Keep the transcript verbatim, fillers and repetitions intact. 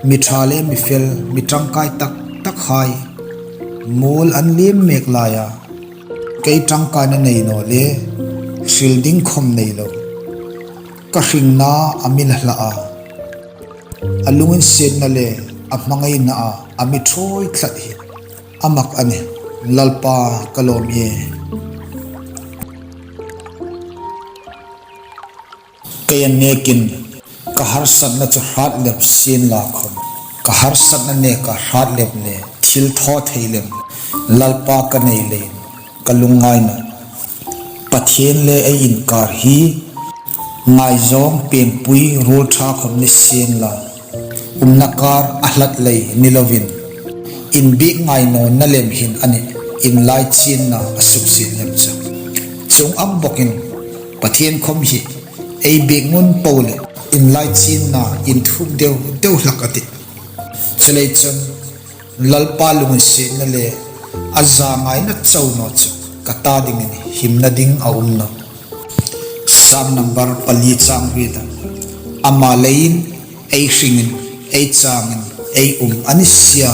Mi ṭha le mi fel, mi ṭangkai tak takhai muol an liem mek laia, kei ṭangkaina nei naw le, hril ding khawm nei lo, ka hringna a mi la hla a, a lunginsietna le a hmangaina a, a mi ṭhuoi tlat hi a mak a nih. Lalpa ka lawm ie. Kei an nekin ka harsatna chu hrat lem sienla khawm, ka harsatna neka hrat lem le thil thaw thei lem Lalpa ka nei leiin ka lungngai nawh. Pathien le ei inkar hi ngaizawng, piengpui, ruol ṭha khawm ni sienla, umna kar a hlat lei ni lovin, inbiek ngai nawnna lem hin a nih, inlaichienna a suksit lem chu. Chuong ang bawkin Pathien khawm hi ei biek ngun po leh inlaichienna inthuk deu deu hlak a tih. Chuleiin chun Lalpa lunginsietna le a zangaina chau naw chu ka ta dingin himna ding a um nawh. Sam number pali chang riet a, ama leiin ei hringin, ei changin, ei um a ni si a.